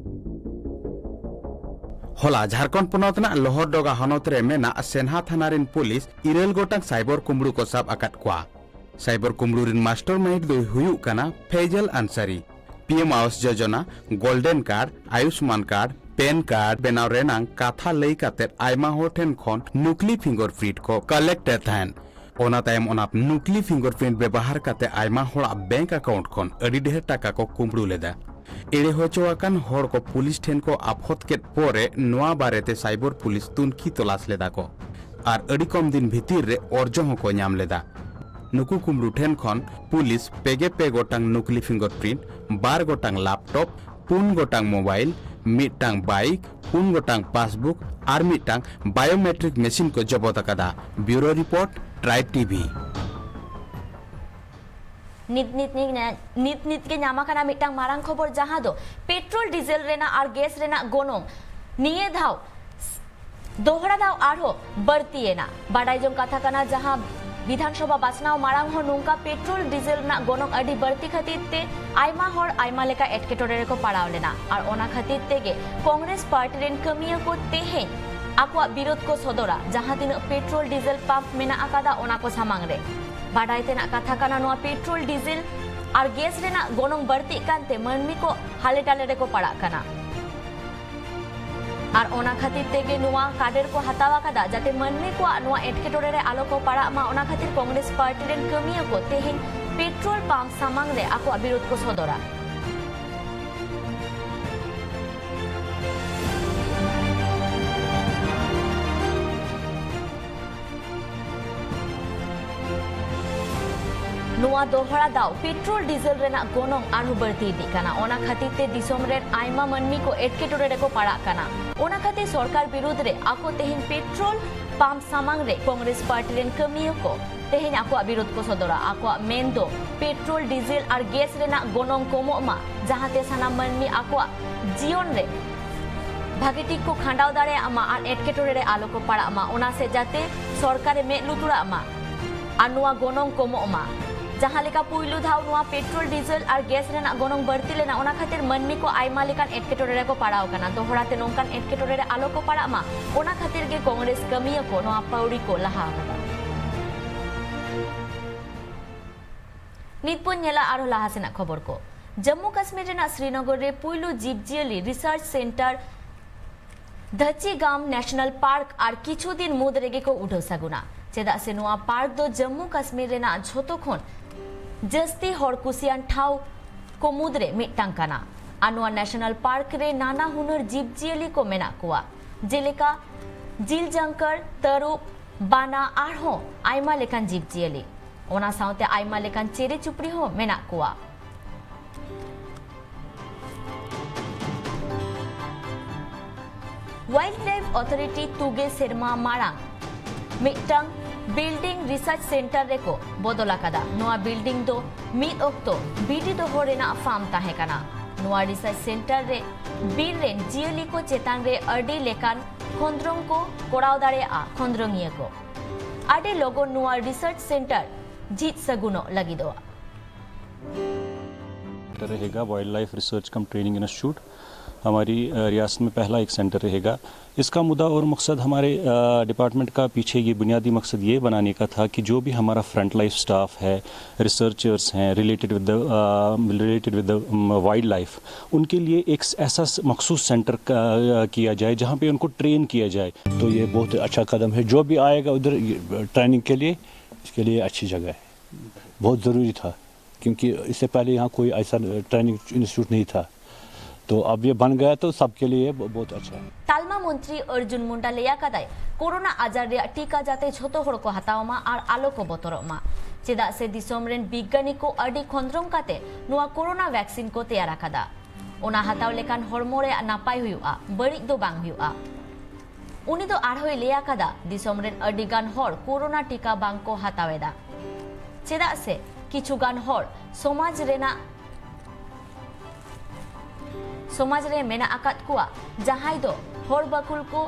ᱦᱚᱞᱟ ᱡᱷᱟᱨᱠᱷᱚᱸᱰ ᱯᱚᱱᱚᱛ ᱨᱮᱱᱟᱜ ᱞᱚᱦᱚᱨᱰᱚᱜᱟ ᱦᱚᱱᱚᱛ ᱨᱮ ᱢᱮᱱᱟᱜ ᱥᱮᱱᱦᱟ ᱛᱷᱟᱱᱟ ᱨᱮᱱ ᱯᱩᱞᱤᱥ ᱤᱨᱟᱹᱞ ᱜᱚᱴᱟᱝ ᱥᱟᱭᱵᱚᱨ ᱠᱩᱢᱵᱽᱲᱩ ᱠᱚ ᱥᱟᱵ ᱟᱠᱟᱫ ᱠᱚᱣᱟ᱾ ᱥᱟᱭᱵᱚᱨ ᱠᱩᱢᱵᱽᱲᱩ ᱨᱮᱱ ᱢᱟᱥᱴᱟᱨ ᱢᱟᱭᱤᱱᱰ ᱫᱚᱭ ᱦᱩᱭᱩᱜ ᱠᱟᱱᱟ ᱯᱷᱮᱭᱡᱟᱞ Ansari. P M Awas Yojana, golden card, Ayushman card, PAN card ᱵᱮᱱᱟᱣ ᱨᱮᱱᱟᱜ ᱠᱟᱛᱷᱟ ᱞᱟᱹᱭ ᱠᱟᱛᱮ ᱟᱭᱢᱟ ᱦᱚᱲ ᱴᱷᱮᱱ ᱠᱷᱚᱱ ᱱᱩᱠᱞᱤ ᱯᱷᱤᱝᱜᱟᱨ ᱯᱨᱤᱱᱴ ᱠᱚ ᱠᱟᱞᱮᱠᱴ ᱮᱫ ᱛᱟᱦᱮᱸᱱ᱾ ᱚᱱᱟ ᱛᱟᱭᱚᱢ ᱚᱱᱟ ᱱᱩᱠᱞᱤ ᱯᱷᱤᱝᱜᱟᱨ ᱯᱨᱤᱱᱴ ᱵᱮᱵᱚᱦᱟᱨ ᱠᱟᱛᱮ ᱟᱭᱢᱟ ᱦᱚᱲᱟᱜ ᱵᱮᱝᱠ ᱟᱠᱟᱣᱩᱱᱴ ᱠᱷᱚᱱ ᱟᱹᱰᱤ ᱰᱷᱮᱨ ᱴᱟᱠᱟ ᱠᱚ ᱠᱩᱢᱵᱽᱲᱩ ᱞᱮᱫᱟ᱾ ᱮᱲᱮ ᱦᱚᱪᱚ ᱟᱠᱟᱱ ᱦᱚᱲ ᱠᱚ ᱯᱩᱞᱤᱥ ᱴᱷᱮᱱ ᱠᱚ ᱟᱯᱷᱚᱛ ᱠᱮᱫ ᱯᱚᱨᱮ ᱱᱚᱣᱟ ᱵᱟᱨᱮᱛᱮ ᱥᱟᱭᱵᱚᱨ ᱯᱩᱞᱤᱥ ᱛᱩᱱᱠᱷᱤ ᱛᱚᱞᱟᱥ ᱞᱮᱫᱟ ᱠᱚ ᱟᱨ ᱟᱹᱰᱤ ᱠᱚᱢ ᱫᱤᱱ ᱵᱷᱤᱛᱤᱨ ᱨᱮ ᱚᱨᱡᱚ ᱦᱚᱸᱠᱚ ᱧᱟᱢ ᱞᱮᱫᱟ᱾ ᱱᱩᱠᱩ ᱠᱩᱢᱵᱽᱲᱩ ᱴᱷᱮᱱ ᱠᱷᱚᱱ ᱯᱩᱞᱤᱥ ᱯᱮ ᱜᱮ ᱯᱮ ᱜᱚᱴᱟᱝ ᱱᱩᱠᱞᱤ ᱯᱷᱤᱝᱜᱟᱨ ᱯᱨᱤᱱᱴ, ᱵᱟᱨ ᱜᱚᱴᱟᱝ ᱞᱮᱯᱴᱚᱯ, ᱯᱩᱱ ᱜᱚᱴᱟᱝ ᱢᱳᱵᱟᱭᱤᱞ, ᱢᱤᱫᱴᱟᱝ ᱵᱟᱭᱤᱠ, ᱯᱩᱱ ᱜᱚᱴᱟᱝ ᱯᱟᱥᱵᱩᱠ ᱟᱨ ᱢᱤᱫᱴᱟᱝ ᱵᱟᱭᱳᱢᱮᱴᱨᱤᱠ ᱢᱮᱥᱤᱱ ᱠᱚ ᱡᱚᱵᱚᱫ ᱟᱠᱟᱫᱟ᱾ ᱵᱤᱭᱩᱨᱳ ᱨᱤᱯᱳᱨᱴ, ᱴᱨᱟᱭᱤᱵᱽ ᱴᱤᱵᱷᱤ᱾ ᱱᱤᱛ ᱱᱤᱛ ᱱᱤᱛ ᱱᱤᱛ ᱜᱮ ᱧᱟᱢ ᱟᱠᱟᱱᱟ ᱢᱤᱫᱴᱟᱝ ᱢᱟᱨᱟᱝ ᱠᱷᱚᱵᱚᱨ, ᱡᱟᱦᱟᱸ ᱫᱚ ᱯᱮᱴᱨᱳᱞ, ᱰᱤᱡᱮᱞ ᱨᱮᱱᱟᱜ ᱟᱨ ᱜᱮᱥ ᱨᱮᱱᱟᱜ ᱜᱚᱱᱚᱝ ᱱᱤᱭᱟᱹ ᱫᱷᱟᱣ ᱫᱚᱦᱲᱟ ᱫᱷᱟᱣ ᱟᱨᱦᱚᱸ ᱵᱟᱹᱲᱛᱤᱭᱮᱱᱟ᱾ ᱵᱟᱰᱟᱭ ᱡᱚᱝ ᱠᱟᱛᱷᱟ ᱠᱟᱱᱟ, ᱡᱟᱦᱟᱸ ᱵᱤᱫᱷᱟᱱ ᱥᱚᱵᱷᱟ ᱵᱟᱪᱷᱱᱟᱣ ᱢᱟᱲᱟᱝ ᱦᱚᱸ ᱱᱚᱝᱠᱟ ᱯᱮᱴᱨᱳᱞ, ᱰᱤᱡᱮᱞ ᱨᱮᱱᱟᱜ ᱜᱚᱱᱚᱝ ᱟᱹᱰᱤ ᱵᱟᱹᱲᱛᱤ ᱠᱷᱟᱹᱛᱤᱨ ᱛᱮ ᱟᱭᱢᱟ ᱦᱚᱲ ᱟᱭᱢᱟ ᱞᱮᱠᱟ ᱮᱴᱠᱮᱴᱚᱬᱮ ᱨᱮᱠᱚ ᱯᱟᱲᱟᱣ ᱞᱮᱱᱟ᱾ ᱟᱨ ᱚᱱᱟ ᱠᱷᱟᱹᱛᱤᱨ ᱛᱮᱜᱮ ᱠᱚᱝᱜᱨᱮᱥ ᱯᱟᱨᱴᱤ ᱨᱮᱱ ᱠᱟᱹᱢᱤᱭᱟᱹ ᱠᱚ ᱛᱮᱦᱮᱧ ᱟᱠᱚᱣᱟᱜ ᱵᱤᱨᱳᱫᱷ ᱠᱚ ᱥᱚᱫᱚᱨᱟ᱾ ᱡᱟᱦᱟᱸ ᱛᱤᱱᱟᱹᱜ ᱯᱮᱴᱨᱳᱞ, ᱰᱤᱡᱮᱞ ᱯᱟᱢᱯ ᱢᱮᱱᱟᱜ ᱟᱠᱟᱫᱟ, ᱚᱱᱟ ᱠᱚ ᱥᱟᱢᱟᱝ ᱨᱮ ᱵᱟᱰᱟᱭ ᱛᱮᱱᱟᱜ ᱠᱟᱛᱷᱟ ᱠᱟᱱᱟ, ᱱᱚᱣᱟ ᱯᱮᱴᱨᱳᱞ, ᱰᱤᱡᱮᱞ ᱟᱨ ᱜᱮᱥ ᱨᱮᱱᱟᱜ ᱜᱚᱱᱚᱝ ᱵᱟᱹᱲᱛᱤᱜ ᱠᱟᱱᱛᱮ ᱢᱟᱹᱱᱢᱤ ᱠᱚ ᱦᱟᱞᱮ ᱰᱟᱞᱮ ᱨᱮᱠᱚ ᱯᱟᱲᱟᱜ ᱠᱟᱱᱟ᱾ ᱟᱨ ᱚᱱᱟ ᱠᱷᱟᱹᱛᱤᱨ ᱛᱮᱜᱮ ᱱᱚᱣᱟ ᱠᱟᱰᱮᱨ ᱠᱚ ᱦᱟᱛᱟᱣ ᱟᱠᱟᱫᱟ, ᱡᱟᱛᱮ ᱢᱟᱹᱱᱢᱤ ᱠᱚᱣᱟᱜ ᱱᱚᱣᱟ ᱮᱴᱠᱮᱴᱚᱬᱮ ᱨᱮ ᱟᱞᱚ ᱠᱚ ᱯᱟᱲᱟᱜ ᱢᱟ᱾ ᱚᱱᱟ ᱠᱷᱟᱹᱛᱤᱨ ᱠᱚᱝᱜᱨᱮᱥ ᱯᱟᱨᱴᱤ ᱨᱮᱱ ᱠᱟᱹᱢᱤᱭᱟᱹ ᱠᱚ ᱛᱮᱦᱮᱧ ᱯᱮᱴᱨᱳᱞ ᱯᱟᱢᱯ ᱥᱟᱢᱟᱝ ᱨᱮ ᱟᱠᱚᱣᱟᱜ ᱵᱤᱨᱳᱫᱷ ᱠᱚ ᱥᱚᱫᱚᱨᱟ᱾ ᱱᱚᱣᱟ ᱫᱚᱦᱲᱟ ᱫᱟᱣ ᱯᱮᱴᱨᱳᱞ ᱰᱤᱡᱮᱞ ᱨᱮᱱᱟᱜ ᱜᱚᱱᱚᱝ ᱟᱨᱦᱚᱸ ᱵᱟᱹᱲᱛᱤ ᱤᱫᱤᱜ ᱠᱟᱱᱟ᱾ ᱚᱱᱟ ᱠᱷᱟᱹᱛᱤᱨ ᱛᱮ ᱫᱤᱥᱚᱢ ᱨᱮᱱ ᱟᱭᱢᱟ ᱢᱟᱹᱱᱢᱤ ᱠᱚ ᱮᱴᱠᱮᱴᱚᱬᱮ ᱨᱮᱠᱚ ᱯᱟᱲᱟᱜ ᱠᱟᱱᱟ᱾ ᱚᱱᱟ ᱠᱷᱟᱹᱛᱤᱨ ᱥᱚᱨᱠᱟᱨ ᱵᱤᱨᱩᱫᱽ ᱨᱮ ᱟᱠᱚ ᱛᱮᱦᱮᱧ ᱯᱮᱴᱨᱳᱞ ᱯᱟᱢᱯ ᱥᱟᱢᱟᱝ ᱨᱮ ᱠᱚᱝᱜᱨᱮᱥ ᱯᱟᱨᱴᱤ ᱨᱮᱱ ᱠᱟᱹᱢᱤᱭᱟᱹ ᱠᱚ ᱛᱮᱦᱮᱧ ᱟᱠᱚᱣᱟᱜ ᱵᱤᱨᱳᱫᱷ ᱠᱚ ᱥᱚᱫᱚᱨᱟ᱾ ᱟᱠᱚᱣᱟᱜ ᱢᱮᱱ ᱫᱚ ᱯᱮᱴᱨᱳᱞ, ᱰᱤᱡᱮᱞ ᱟᱨ ᱜᱮᱥ ᱨᱮᱱᱟᱜ ᱜᱚᱱᱚᱝ ᱠᱚᱢᱚᱜ ᱢᱟ, ᱡᱟᱦᱟᱸᱛᱮ ᱥᱟᱱᱟᱢ ᱢᱟᱹᱱᱢᱤ ᱟᱠᱚᱣᱟᱜ ᱡᱤᱭᱚᱱ ᱨᱮ ᱵᱷᱟᱜᱮ ᱴᱷᱤᱠ ᱠᱚ ᱠᱷᱟᱸᱰᱟᱣ ᱫᱟᱲᱮᱭᱟᱜ ᱢᱟ ᱟᱨ ᱮᱴᱠᱮᱴᱚᱬᱮ ᱨᱮ ᱟᱞᱚ ᱠᱚ ᱯᱟᱲᱟᱜ ᱢᱟ, ᱚᱱᱟ ᱥᱮᱫ ᱡᱟᱛᱮ ᱥᱚᱨᱠᱟᱨᱮ ᱢᱮᱫ ᱞᱩᱛᱩᱨᱟᱜ ᱢᱟ ᱟᱨ ᱱᱚᱣᱟ ᱜᱚᱱᱚᱝ ᱠᱚᱢᱚᱜ ᱢᱟ᱾ ᱡᱟᱦᱟᱸ ᱞᱮᱠᱟ ᱯᱩᱭᱞᱩ ᱫᱷᱟᱣ ᱱᱚᱣᱟ ᱯᱮᱴᱨᱳᱞ, ᱰᱤᱡᱮᱞ ᱟᱨ ᱜᱮᱥ ᱨᱮᱱᱟᱜ ᱜᱚᱱᱚᱝ ᱵᱟᱹᱲᱛᱤ ᱞᱮᱱᱟ, ᱚᱱᱟ ᱠᱷᱟᱹᱛᱤᱨ ᱢᱟᱹᱱᱢᱤ ᱠᱚ ᱟᱭᱢᱟ ᱞᱮᱠᱟᱱ ᱮᱴᱠᱮᱴᱚᱬᱮ ᱨᱮᱠᱚ ᱯᱟᱲᱟᱣ ᱟᱠᱟᱱᱟ᱾ ᱫᱚᱦᱲᱟ ᱛᱮ ᱱᱚᱝᱠᱟᱱ ᱮᱴᱠᱮᱴᱚᱬᱮ ᱨᱮ ᱟᱞᱚ ᱠᱚ ᱯᱟᱲᱟᱜ ᱢᱟ, ᱚᱱᱟ ᱠᱷᱟᱹᱛᱤᱨ ᱜᱮ ᱠᱚᱝᱜᱨᱮᱥ ᱠᱟᱹᱢᱤᱭᱟᱹ ᱠᱚ ᱱᱚᱣᱟ ᱯᱟᱹᱣᱲᱤ ᱠᱚ ᱞᱟᱦᱟ ᱟᱠᱟᱫᱟ᱾ ᱱᱤᱛ ᱵᱚᱱ ᱧᱮᱞᱟ ᱟᱨᱦᱚᱸ ᱞᱟᱦᱟ ᱥᱮᱱᱟᱜ ᱠᱷᱚᱵᱚᱨ ᱠᱚ᱾ ᱡᱟᱢᱢᱩ ᱠᱟᱥᱢᱤᱨ ᱨᱮᱱᱟᱜ ᱥᱨᱤᱱᱚᱜᱚᱨ ᱨᱮ ᱯᱩᱭᱞᱩ ᱡᱤᱵᱽᱡᱤᱭᱟᱹᱞᱤ ᱨᱤᱥᱟᱨᱪ ᱥᱮᱱᱴᱟᱨ ᱫᱷᱟᱪᱤᱜᱟᱢ ᱱᱮᱥᱱᱟᱞ ᱯᱟᱨᱠ ᱟᱨ ᱠᱤᱪᱷᱩ ᱫᱤᱱ ᱢᱩᱫᱽ ᱨᱮᱜᱮ ᱠᱚ ᱩᱰᱷᱟᱹᱣ ᱥᱟᱹᱜᱩᱱᱟ, ᱪᱮᱫᱟᱜ ᱥᱮ ᱱᱚᱣᱟ ᱯᱟᱨᱠ ᱫᱚ ᱡᱟᱢᱢᱩ ᱠᱟᱥᱢᱤᱨ ᱨᱮᱱᱟᱜ ᱡᱷᱚᱛᱚ ᱠᱷᱚᱱ ᱡᱟᱹᱥᱛᱤ ᱦᱚᱲ ᱠᱩᱥᱤᱭᱟᱱ ᱴᱷᱟᱶ ᱠᱚ ᱢᱩᱫᱽᱨᱮ ᱢᱤᱫᱴᱟᱝ ᱠᱟᱱᱟ᱾ ᱟᱨ ᱱᱚᱣᱟ ᱱᱮᱥᱱᱟᱞ ᱯᱟᱨᱠ ᱨᱮ ᱱᱟᱱᱟ ᱦᱩᱱᱟᱹᱨ ᱡᱤᱵᱽᱡᱤᱭᱟᱹᱞᱤ ᱠᱚ ᱢᱮᱱᱟᱜ ᱠᱚᱣᱟ, ᱡᱮᱞᱮᱠᱟ ᱡᱤᱞ ᱡᱟᱝᱠᱟᱲ, ᱛᱟᱹᱨᱩᱵ, ᱵᱟᱱᱟ ᱟᱨᱦᱚᱸ ᱟᱭᱢᱟ ᱞᱮᱠᱟᱱ ᱡᱤᱵᱽᱡᱤᱭᱟᱹᱞᱤ᱾ ᱚᱱᱟ ᱥᱟᱶᱛᱮ ᱟᱭᱢᱟ ᱞᱮᱠᱟᱱ ᱪᱮᱬᱮ ᱪᱩᱯᱲᱤ ᱦᱚᱸ ᱢᱮᱱᱟᱜ ᱠᱚᱣᱟ᱾ ᱣᱟᱭᱤᱞᱰ ᱞᱟᱭᱤᱯᱷ ᱚᱛᱷᱚᱨᱤᱴᱤ ᱛᱩᱜᱮ ᱥᱮᱨᱢᱟ ᱢᱟᱲᱟᱝ ᱢᱤᱫᱴᱟᱝ ᱵᱤᱞᱰᱤᱝ ᱨᱤᱥᱟᱨᱪ ᱥᱮᱱᱴᱟᱨ ᱨᱮᱠᱚ ᱵᱚᱫᱚᱞ ᱟᱠᱟᱫᱟ᱾ ᱱᱚᱣᱟ ᱵᱤᱞᱰᱤᱝ ᱫᱚ ᱢᱤᱫ ᱚᱠᱛᱚ ᱵᱤᱰᱤ ᱫᱚᱦᱚ ᱨᱮᱱᱟᱜ ᱯᱷᱟᱨᱢ ᱛᱟᱦᱮᱸ ᱠᱟᱱᱟ᱾ ᱱᱚᱣᱟ ᱨᱤᱥᱟᱨᱪ ᱥᱮᱱᱴᱟᱨ ᱨᱮ ᱵᱤᱨ ᱨᱮᱱ ᱡᱤᱭᱟᱹᱞᱤ ᱠᱚ ᱪᱮᱛᱟᱱ ᱨᱮ ᱟᱹᱰᱤ ᱞᱮᱠᱟᱱ ᱠᱷᱚᱸᱫᱽᱨᱚᱝ ᱠᱚ ᱠᱚᱨᱟᱣ ᱫᱟᱲᱮᱭᱟᱜᱼᱟ ᱠᱷᱚᱸᱫᱽᱨᱚᱝᱤᱭᱟᱹ ᱠᱚ᱾ ᱟᱹᱰᱤ ᱞᱚᱜᱚᱱ ᱱᱚᱣᱟ ᱨᱤᱥᱟᱨᱪ ᱥᱮᱱᱴᱟᱨ ᱡᱷᱤᱡ ᱥᱟᱹᱜᱩᱱᱚᱜ ᱞᱟᱹᱜᱤᱫᱚᱜᱼᱟ᱾ सेंटर रहेगा, वाइल्ड लाइफ रिसर्च कम ट्रेनिंग इंस्टीट्यूट हमारी अ, रियासत में पहला एक सेंटर रहेगा। इसका मुद्दा और मकसद हमारे अ, डिपार्टमेंट का पीछे ये बुनियादी मकसद ये बनाने का था कि जो भी हमारा फ्रंट लाइफ स्टाफ है, रिसर्चर्स हैं, related with the related with the wild life, उनके लिए एक ऐसा स- मखसूस सेंटर का- किया जाए जहाँ पे उनको ट्रेन किया जाए। तो ये बहुत अच्छा कदम है। जो भी आएगा उधर ट्रेनिंग के लिए, इसके लिए अच्छी जगह है। बहुत ज़रूरी था, क्योंकि इससे पहले यहाँ कोई ऐसा ट्रेनिंग इंस्टीट्यूट नहीं था। तो अब ये बन गया तो सबके लिए बहुत अच्छा है। ᱛᱟᱞᱢᱟ ᱢᱚᱱᱛᱨᱤ ᱚᱨᱡᱩᱱ ᱢᱩᱱᱰᱟ ᱞᱟᱹᱭ ᱟᱠᱟᱫᱟᱭ, ᱠᱳᱨᱳᱱᱟ ᱟᱡᱟᱨ ᱨᱮᱭᱟᱜ ᱴᱤᱠᱟ ᱡᱟᱛᱮ ᱡᱷᱚᱛᱚ ᱦᱚᱲ ᱠᱚ ᱦᱟᱛᱟᱣ ᱢᱟ ᱟᱨ ᱟᱞᱚ ᱠᱚ ᱵᱚᱛᱚᱨᱚᱜ ᱢᱟ, ᱪᱮᱫᱟᱜ ᱥᱮ ᱫᱤᱥᱚᱢ ᱨᱮᱱ ᱵᱤᱜᱽᱜᱟᱱᱤ ᱠᱚ ᱟᱹᱰᱤ ᱠᱷᱚᱸᱫᱽᱨᱚᱝ ᱠᱟᱛᱮ ᱱᱚᱣᱟ ᱠᱳᱨᱳᱱᱟ ᱣᱮᱠᱥᱤᱱ ᱠᱚ ᱛᱮᱭᱟᱨ ᱟᱠᱟᱫᱟ᱾ ᱚᱱᱟ ᱦᱟᱛᱟᱣ ᱞᱮᱠᱷᱟᱱ ᱦᱚᱲᱢᱚ ᱨᱮᱭᱟᱜ ᱱᱟᱯᱟᱭ ᱦᱩᱭᱩᱜᱼᱟ, ᱵᱟᱹᱲᱤᱡ ᱫᱚ ᱵᱟᱝ ᱦᱩᱭᱩᱜᱼᱟ᱾ ᱩᱱᱤ ᱫᱚ ᱟᱨᱦᱚᱸᱭ ᱞᱟᱹᱭ ᱟᱠᱟᱫᱟ, ᱫᱤᱥᱚᱢ ᱨᱮᱱ ᱟᱹᱰᱤ ᱜᱟᱱ ᱦᱚᱲ ᱠᱳᱨᱳᱱᱟ ᱴᱤᱠᱟ ᱵᱟᱝ ᱠᱚ ᱦᱟᱛᱟᱣ ᱮᱫᱟ, ᱪᱮᱫᱟᱜ ᱥᱮ ᱠᱤᱪᱷᱩ ᱜᱟᱱ ᱦᱚᱲ ᱥᱚᱢᱟᱡᱽ ᱨᱮᱱᱟᱜ ᱥᱚᱢᱟᱡᱽ ᱨᱮ ᱢᱮᱱᱟᱜ ᱟᱠᱟᱫ ᱠᱚᱣᱟ, ᱡᱟᱦᱟᱸᱭ ᱫᱚ ᱦᱚᱲ ᱵᱟᱠᱩᱞ ᱠᱚ,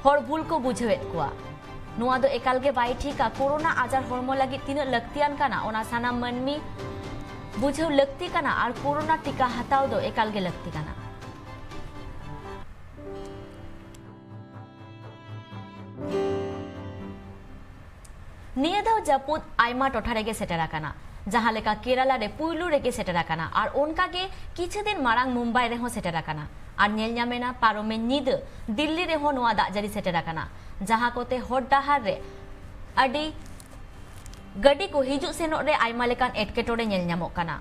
ᱦᱚᱲ ᱵᱷᱩᱞ ᱠᱚ ᱵᱩᱡᱷᱟᱹᱣᱮᱫ ᱠᱚᱣᱟ᱾ ᱱᱚᱣᱟ ᱫᱚ ᱮᱠᱟᱞ ᱜᱮ ᱵᱟᱭ ᱴᱷᱤᱠᱟ᱾ ᱠᱳᱨᱳᱱᱟ ᱟᱡᱟᱨ ᱦᱚᱲᱢᱚ ᱞᱟᱹᱜᱤᱫ ᱛᱤᱱᱟᱹᱜ ᱞᱟᱹᱠᱛᱤᱭᱟᱱ ᱠᱟᱱᱟ, ᱚᱱᱟ ᱥᱟᱱᱟᱢ ᱢᱟᱹᱱᱢᱤ ᱵᱩᱡᱷᱟᱹᱣ ᱞᱟᱹᱠᱛᱤ ᱠᱟᱱᱟ ᱟᱨ ᱠᱳᱨᱳᱱᱟ ᱴᱤᱠᱟ ᱦᱟᱛᱟᱣ ᱫᱚ ᱮᱠᱟᱞ ᱜᱮ ᱞᱟᱹᱠᱛᱤ ᱠᱟᱱᱟ᱾ ᱱᱤᱭᱟᱹ ᱫᱷᱟᱣ ᱡᱟᱹᱯᱩᱫ ᱟᱭᱢᱟ ᱴᱚᱴᱷᱟ ᱨᱮᱜᱮ ᱥᱮᱴᱮᱨ ᱟᱠᱟᱱᱟ, ᱡᱟᱦᱟᱸ ᱞᱮᱠᱟ ᱠᱮᱨᱟᱞᱟ ᱨᱮ ᱯᱩᱭᱞᱩ ᱨᱮᱜᱮ ᱥᱮᱴᱮᱨ ᱟᱠᱟᱱᱟ ᱟᱨ ᱚᱱᱠᱟ ᱜᱮ ᱠᱤᱪᱷᱩ ᱫᱤᱱ ᱢᱟᱲᱟᱝ ᱢᱩᱢᱵᱟᱭ ᱨᱮᱦᱚᱸ ᱥᱮᱴᱮᱨ ᱟᱠᱟᱱᱟ᱾ ᱟᱨ ᱧᱮᱞ ᱧᱟᱢᱮᱱᱟ ᱯᱟᱨᱚᱢᱮᱱ ᱧᱤᱫᱟᱹ ᱫᱤᱞᱞᱤ ᱨᱮᱦᱚᱸ ᱱᱚᱣᱟ ᱫᱟᱜ ᱡᱟᱹᱲᱤ ᱥᱮᱴᱮᱨ ᱟᱠᱟᱱᱟ, ᱡᱟᱦᱟᱸ ᱠᱚᱛᱮ ᱦᱚᱨ ᱰᱟᱦᱟᱨ ᱨᱮ ᱟᱹᱰᱤ ᱜᱟᱹᱰᱤ ᱠᱚ ᱦᱤᱡᱩᱜ ᱥᱮᱱᱚᱜ ᱨᱮ ᱟᱭᱢᱟ ᱞᱮᱠᱟᱱ ᱮᱴᱠᱮᱴᱚᱬᱮ ᱧᱮᱞ ᱧᱟᱢᱚᱜ ᱠᱟᱱᱟ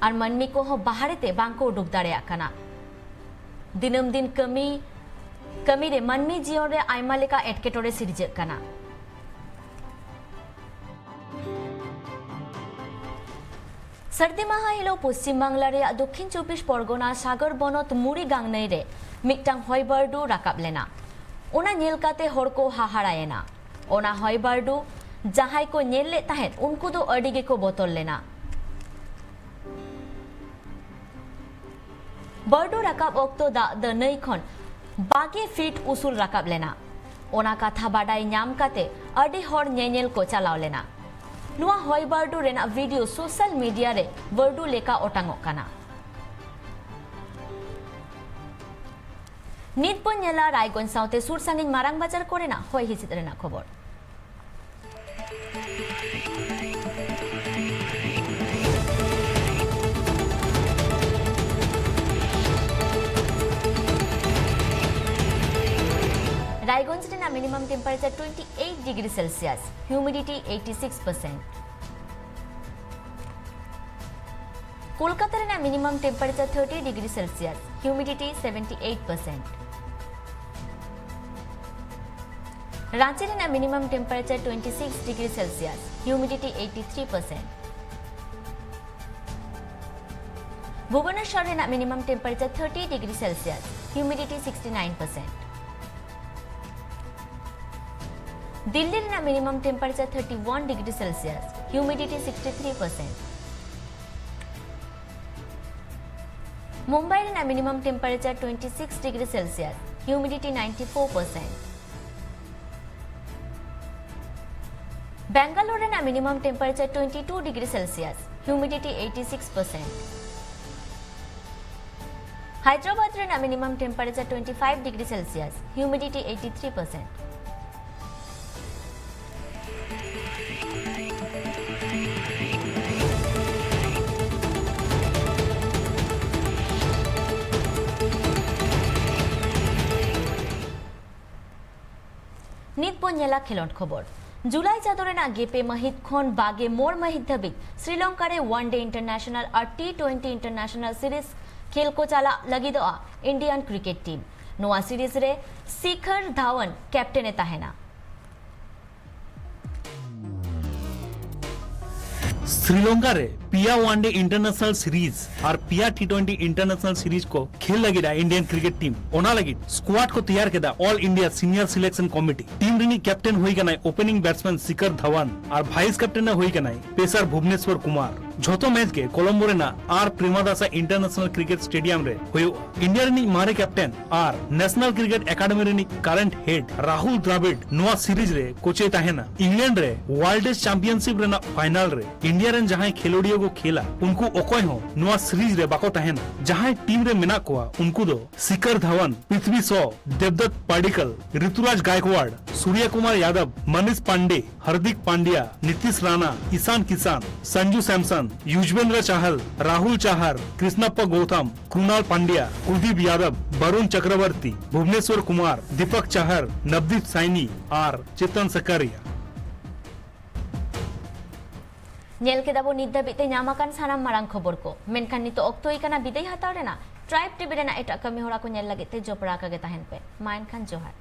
ᱟᱨ ᱢᱟᱹᱱᱢᱤ ᱠᱚᱦᱚᱸ ᱵᱟᱦᱨᱮ ᱛᱮ ᱵᱟᱝ ᱠᱚ ᱩᱰᱩᱠ ᱫᱟᱲᱮᱭᱟᱜ ᱠᱟᱱᱟ᱾ ᱫᱤᱱᱟᱹᱢ ᱫᱤᱱ ᱠᱟᱹᱢᱤ, ᱠᱟᱹᱢᱤ ᱨᱮ ᱢᱟᱹᱱᱢᱤ ᱡᱤᱭᱚᱱ ᱨᱮ ᱟᱭᱢᱟ ᱞᱮᱠᱟ ᱮᱴᱠᱮᱴᱚᱬᱮ ᱥᱤᱨᱡᱟᱹᱜ ᱠᱟᱱᱟ᱾ ᱥᱟᱹᱨᱫᱤ ᱢᱟᱦᱟ ᱦᱤᱞᱳᱜ ᱯᱚᱥᱪᱤᱢ ᱵᱟᱝᱞᱟ ᱨᱮᱭᱟᱜ ᱫᱚᱠᱠᱷᱤᱱ ᱪᱚᱵᱵᱤᱥ ᱯᱚᱨᱜᱚᱱᱟ ᱥᱟᱜᱚᱨ ᱵᱚᱱᱚᱛ ᱢᱩᱲᱤᱜᱟᱝ ᱱᱟᱹᱭ ᱨᱮ ᱢᱤᱫᱴᱟᱝ ᱦᱚᱭ ᱵᱟᱹᱨᱰᱩ ᱨᱟᱠᱟᱵ ᱞᱮᱱᱟ᱾ ᱚᱱᱟ ᱧᱮᱞ ᱠᱟᱛᱮ ᱦᱚᱲ ᱠᱚ ᱦᱟᱦᱟᱲᱟᱭᱮᱱᱟ᱾ ᱚᱱᱟ ᱦᱚᱭ ᱵᱟᱹᱨᱰᱩ ᱡᱟᱦᱟᱸᱭ ᱠᱚ ᱧᱮᱞ ᱞᱮᱫ ᱛᱟᱦᱮᱸᱫ, ᱩᱱᱠᱩ ᱫᱚ ᱟᱹᱰᱤ ᱜᱮᱠᱚ ᱵᱚᱛᱚᱨ ᱞᱮᱱᱟ᱾ ᱵᱟᱹᱨᱰᱩ ᱨᱟᱠᱟᱵ ᱚᱠᱛᱚ ᱫᱟᱜ ᱫᱚ ᱱᱟᱹᱭ ᱠᱷᱚᱱ ᱵᱟᱜᱮ ᱯᱷᱤᱴ ᱩᱥᱩᱞ ᱨᱟᱠᱟᱵ ᱞᱮᱱᱟ᱾ ᱚᱱᱟ ᱠᱟᱛᱷᱟ ᱵᱟᱰᱟᱭ ᱧᱟᱢ ᱠᱟᱛᱮ ᱟᱹᱰᱤ ᱦᱚᱲ ᱧᱮᱧᱮᱞ ᱠᱚ ᱪᱟᱞᱟᱣ ᱞᱮᱱᱟ᱾ ᱱᱚᱣᱟ ᱦᱚᱭ ᱵᱟᱹᱨᱰᱩ ᱨᱮᱱᱟᱜ ᱵᱷᱤᱰᱤᱭᱳ ᱥᱳᱥᱟᱞ ᱢᱤᱰᱤᱭᱟ ᱨᱮ ᱵᱟᱹᱨᱰᱩ ᱞᱮᱠᱟ ᱚᱴᱟᱝᱚᱜ ᱠᱟᱱᱟ᱾ ᱱᱤᱛ ᱵᱚᱱ ᱧᱮᱞᱟ ᱨᱟᱭᱜᱚᱸᱡᱽ ᱥᱟᱶᱛᱮ ᱥᱩᱨ ᱥᱟᱺᱜᱤᱧ ᱢᱟᱨᱟᱝ ᱵᱟᱡᱟᱨ ᱠᱚᱨᱮᱱᱟᱜ ᱦᱚᱭ ᱦᱤᱸᱥᱤᱫ ᱨᱮᱱᱟᱜ ᱠᱷᱚᱵᱚᱨ᱾ ᱨᱟᱭᱜᱚᱸᱡᱽ ᱨᱮᱱᱟᱜ minimum temperature twenty eight degree Celsius, humidity eighty six percent. Kolkata ᱨᱮᱱᱟᱜ minimum temperature thirty degree Celsius, humidity seventy eight percent. Ranchi ᱨᱮᱱᱟᱜ minimum temperature twenty six degree Celsius, humidity eighty three percent. Bhubaneswar ᱨᱮᱱᱟᱜ minimum temperature thirty degree Celsius, humidity sixty nine percent. Delhi ᱨᱮᱱᱟᱜ minimum temperature thirty one degree Celsius, humidity sixty three percent. Mumbai ᱨᱮᱱᱟᱜ minimum temperature twenty six degree Celsius, humidity ninety four percent. Bangalore ᱨᱮᱱᱟᱜ minimum temperature twenty two degree Celsius, humidity eighty six percent. Hyderabad ᱨᱮᱱᱟᱜ minimum temperature twenty five degree Celsius, humidity eighty three percent. ᱱᱤᱛ ᱵᱚᱱ ᱧᱮᱞᱟ ᱠᱷᱮᱞᱳᱰ ᱠᱷᱚᱵᱚᱨ᱾ ᱡᱩᱞᱟᱭ ᱪᱟᱸᱫᱳ ᱨᱮᱱᱟᱜ ᱜᱮᱞ ᱯᱮ ᱢᱟᱹᱦᱤᱛ ᱠᱷᱚᱱ ᱵᱟᱜᱮ ᱢᱚᱬᱮ ᱢᱟᱹᱦᱤᱛ ᱫᱷᱟᱹᱵᱤᱡ ᱥᱨᱤᱞᱚᱝᱠᱟ ᱨᱮ one day international ᱟᱨ T twenty international series ᱠᱷᱮᱞ ᱠᱚ ᱪᱟᱞᱟᱜ ᱞᱟᱹᱜᱤᱫᱚᱜᱼᱟ Indian cricket team᱾ ᱱᱚᱣᱟ series ᱨᱮ ᱥᱤᱠᱷᱚᱨ ᱫᱷᱟᱣᱟᱱ captain ᱮ ᱛᱟᱦᱮᱱᱟ᱾ ᱥᱨᱤᱞᱚᱝᱠᱟ ᱨᱮ ᱯᱮᱭᱟ one day international series ᱟᱨ ᱯᱮᱭᱟ T twenty international series ᱠᱚ ᱠᱷᱮᱞ ᱞᱟᱹᱜᱤᱫ ᱤᱱᱰᱤᱭᱟᱱ ᱠᱨᱤᱠᱮᱴ ᱴᱤᱢ᱾ ᱚᱱᱟ ᱞᱟᱹᱜᱤᱫ squad ᱠᱚ ᱛᱮᱭᱟᱨ ᱠᱮᱫᱟ All India Senior Selection Committee᱾ Team ᱨᱤᱱᱤᱡ captain ᱦᱩᱭ ᱠᱟᱱᱟᱭ opening batsman ᱥᱤᱠᱷᱚᱨ ᱫᱷᱟᱣᱟᱱ ᱟᱨ vice captain ᱮ ᱦᱩᱭ ᱠᱟᱱᱟᱭ ᱯᱮᱥᱟᱨ ᱵᱷᱩᱵᱽᱱᱮᱥᱣᱚᱨ ᱠᱩᱢᱟᱨ᱾ ᱡᱷᱚᱛᱚ ᱢᱮᱪ ᱜᱮ ᱠᱚᱞᱚᱢᱵᱳ ᱨᱮᱱᱟᱜ ᱟᱨ ᱯᱨᱮᱢᱟᱫᱟᱥᱟ International Cricket Stadium ᱨᱮ ᱦᱩᱭᱩᱜᱼᱟ᱾ ᱤᱱᱰᱤᱭᱟ ᱨᱤᱱᱤᱡ ᱢᱟᱨᱮ captain ᱟᱨ National Cricket Academy ᱨᱤᱱᱤᱡ current head ᱨᱟᱦᱩᱞ ᱫᱨᱟᱵᱤᱰ ᱱᱚᱣᱟ series ᱨᱮ coach ᱮ ᱛᱟᱦᱮᱱᱟ᱾ ᱤᱝᱞᱮᱱᱰ ᱨᱮ World Championship ᱨᱮᱱᱟᱜ final ᱨᱮ ᱤᱱᱰᱤᱭᱟ ᱨᱮᱱ ᱡᱟᱦᱟᱸᱭ ᱠᱷᱮᱞᱳᱰᱤᱭᱟᱹ ᱠᱚ ᱠᱷᱮᱞᱟ, ᱩᱱᱠᱩ ᱚᱠᱚᱭ ᱦᱚᱸ ᱱᱚᱣᱟ series ᱨᱮ ᱵᱟᱠᱚ ᱛᱟᱦᱮᱱᱟ᱾ ᱡᱟᱦᱟᱸᱭ ᱴᱤᱢ ᱨᱮ ᱢᱮᱱᱟᱜ ᱠᱚᱣᱟ, ᱩᱱᱠᱩ ᱫᱚ ᱥᱤᱠᱷᱚᱨ ᱫᱷᱟᱣᱟᱱ, ᱯᱨᱤᱛᱷᱵᱤ ᱥᱚ, ᱫᱮᱵᱫᱚᱛ ᱯᱟᱰᱤᱠᱟᱞ, ᱨᱤᱛᱩᱨᱟᱡᱽ ᱜᱟᱭᱠᱣᱟᱲ, ᱥᱩᱨᱭᱟ ᱠᱩᱢᱟᱨ ᱭᱟᱫᱚᱵ, ᱢᱟᱱᱤᱥ ᱯᱟᱱᱰᱮ, ᱦᱟᱨᱫᱤᱠ ᱯᱟᱱᱰᱭᱟ, ᱱᱤᱛᱤᱥ ᱨᱟᱱᱟ, ᱤᱥᱟᱱ ᱠᱤᱥᱟᱱ, ᱥᱟᱱᱡᱩ ᱥᱟᱢᱥᱚᱱ, ᱭᱩᱡᱵᱮᱱᱫᱨᱚ ᱪᱟᱦᱟᱞ, ᱨᱟᱦᱩᱞ ᱪᱟᱦᱟᱨ, ᱠᱨᱤᱥᱱᱟᱯᱯᱟ ᱜᱳᱣᱛᱚᱢ, ᱠᱨᱩᱱᱟᱞ ᱯᱟᱱᱰᱭᱟ, ᱠᱩᱞᱫᱤᱯ ᱭᱟᱫᱚᱵ, ᱵᱟᱨᱩᱱ ᱪᱚᱠᱨᱚᱵᱚᱨᱛᱤ, ᱵᱷᱩᱵᱽᱱᱮᱥᱣᱚᱨ ᱠᱩᱢᱟᱨ, ᱫᱤᱯᱚᱠ ᱪᱟᱦᱟᱨ, ᱱᱚᱵᱫᱤᱯ ᱥᱟᱭᱱᱤ ᱟᱨ ᱪᱮᱛᱚᱱ ᱥᱟᱠᱟᱨᱤᱭᱟ᱾ ᱧᱮᱞ ᱠᱮᱫᱟ ᱵᱚ ᱱᱤᱛ ᱫᱷᱟᱹᱵᱤᱡ ᱛᱮ ᱧᱟᱢ ᱟᱠᱟᱱ ᱥᱟᱱᱟᱢ ᱢᱟᱨᱟᱝ ᱠᱷᱚᱵᱚᱨ ᱠᱚ᱾ ᱢᱮᱱᱠᱷᱟᱱ ᱱᱤᱛᱚᱜ ᱚᱠᱛᱚ ᱦᱩᱭ ᱠᱟᱱᱟ ᱵᱤᱫᱟᱹᱭ ᱦᱟᱛᱟᱣ ᱨᱮᱱᱟᱜ᱾ Tribe T V ᱨᱮᱱᱟᱜ ᱮᱴᱟᱜ ᱠᱟᱹᱢᱤ ᱦᱚᱨᱟ ᱠᱚ ᱧᱮᱞ ᱞᱟᱹᱜᱤᱫ ᱛᱮ ᱡᱚᱯᱲᱟᱣ ᱟᱠᱟ ᱜᱮ ᱛᱟᱦᱮᱱ ᱯᱮ᱾ ᱢᱟ ᱮᱱᱠᱷᱟᱱ ᱡᱚᱦᱟᱨ᱾